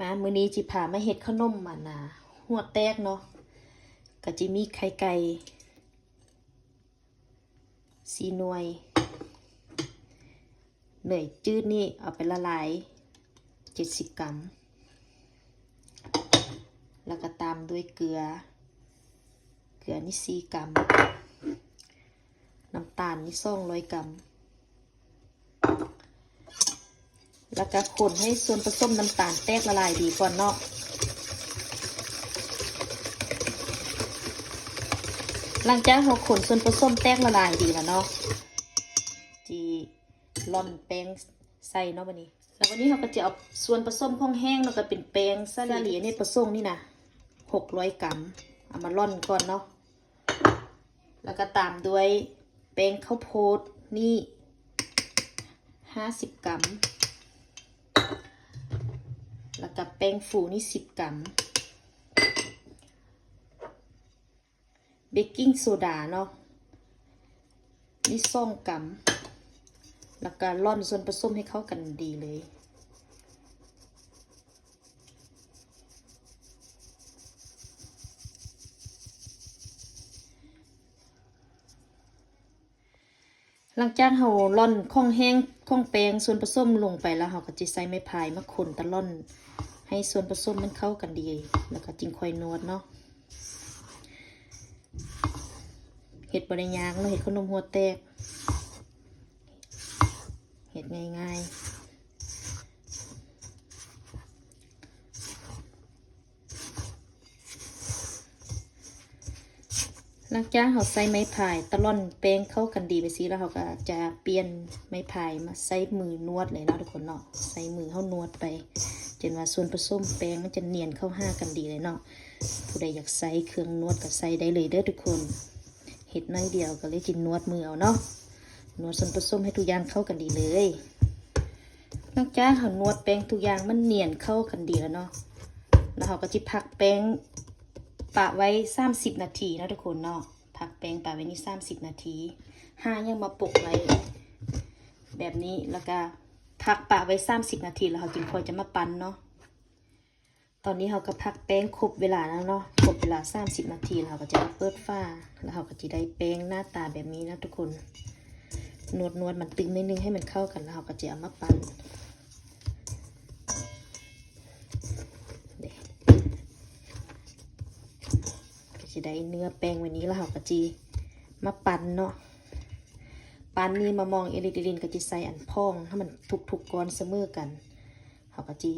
ມາ ມື້ນີ້ຊິພາມາເຮັດເຂົ້າໜົມອັນນ່າ ຫົວແຕກເນາະ ກະຊິມີໄຂ່ໄກ່ສີ່ໜ່ວຍ ເໜື່ອຍຈືດນີ້ເອົາໄປລະລາຍເຈັດສິບກຣາມ ແລ້ວກະຕາມດ້ວຍເກືອ ເກືອນີ້ສີ່ກຣາມ ນ້ຳຕານນີ້ສອງຮ້ອຍກຣາມ ແລ້ວກະຄົນໃຫ້ສ່ວນປະສົມນ້ຳຕານແຕກລະລາຍດີກ່ອນເນາະ. ຫຼັງຈາກເຮົາຄົນສ່ວນປະສົມແຕກລະລາຍດີແລ້ວເນາະ ຊິລ່ອນແປ້ງໃສ່ເນາະບັດນີ້. ແລ້ວບັດນີ້ເຮົາກະຈະເອົາສ່ວນປະສົມຂອງແຫ້ງເນາະ ກະເປັນແປ້ງສາລີອະເນກປະສົງນີ້ນະ ຫົກຮ້ອຍກຣາມ ເອົາມາລ່ອນກ່ອນເນາະ. ແລ້ວກະຕາມດ້ວຍແປ້ງເຂົ້າໂພດນີ້ຫ້າສິບກຣາມ ແລ້ວກະແປ້ງຟູນີ້ສິບກຣາມ ເບກກິ້ງໂຊດາເນາະ ນີ້ສອງກຣາມ ແລ້ວກະລ່ອນສ່ວນປະສົມໃຫ້ເຂົ້າກັນດີເລີຍ. ຫຼັງຈາກເຮົາລ່ອນຂອງແຫ້ງຂອງແປ້ງສ່ວນປະສົມລົງໄປແລ້ວ ເຮົາກະຈະໃຊ້ໄມ້ພາຍມາຄົນຕະລ່ອນໃຫ້ສ່ວນປະສົມມັນເຂົ້າກັນດີ ແລ້ວກະຈຶ່ງຄ່ອຍນວດເນາະ. ເຮັດບໍ່ໄດ້ຍາກເນາະ ເຮັດເຂົ້າໜົມຫົວແຕກ ເຮັດງ່າຍໆ. ຫຼັງຈາກເຮົາໃຊ້ໄມ້ພາຍຕະລ່ອນແປ້ງເຂົ້າກັນດີແບບຊີ້ແລ້ວ ເຮົາກະຈະປ່ຽນໄມ້ພາຍມາໃຊ້ມືນວດເລີຍເນາະທຸກຄົນເນາະ. ໃຊ້ມືເຮົານວດໄປ ຈົນວ່າສ່ວນປະສົມແປ້ງມັນຈະນຽນເຂົ້າຫາກັນດີເລີຍເນາະ. ຜູ້ໃດຢາກໃຊ້ເຄື່ອງນວດກະໃຊ້ໄດ້ເລີຍເດີທຸກຄົນ. ເຮັດໜ້ອຍດຽວກະເລີຍຊິນວດມືເອົາເນາະ. ນວດສ່ວນປະສົມໃຫ້ທຸກຢ່າງເຂົ້າກັນດີເລີຍ. ຫຼັງຈາກເຮົານວດແປ້ງທຸກຢ່າງມັນນຽນເຂົ້າກັນດີແລ້ວເນາະ ແລ້ວເຮົາກະຊິພັກແປ້ງປະໄວ້ສາມສິບນາທີເນາະທຸກຄົນເນາະ. ພັກແປ້ງປະໄວ້ນີ້ສາມສິບນາທີ ຫາຫຍັງມາປົກໄວ້ແບບນີ້ ແລ້ວກະພັກປະໄວ້ສາມສິບນາທີ ແລ້ວເຮົາຈຶ່ງຄ່ອຍຈະມາປັ່ນເນາະ. ຕອນນີ້ເຮົາກະພັກແປ້ງຄົບເວລາແລ້ວເນາະ ຄົບເວລາສາມສິບນາທີ ແລ້ວເຮົາກະຈະມາເປີດຝາ ແລ້ວເຮົາກະຈະໄດ້ແປ້ງໜ້າຕາແບບນີ້ນະທຸກຄົນ. ນວດໆ ມັນຕຶງໜ້ອຍໜຶ່ງໃຫ້ມັນເຂົ້າກັນ ແລ້ວເຮົາກະຈະເອົາມາປັ່ນ ກະຊິໄດ້ເນື້ອແປ້ງແບບນີ້ ແລ້ວເຮົາກະຊິມາປັ່ນເນາະ. ປັ່ນນີ້ມາມອງເອລິດເອລິນກະຊິໃສ່ອັນພອງໃຫ້ມັນທຸກໆກ້ອນສະເໝີກັນ ເຮົາກະຊິ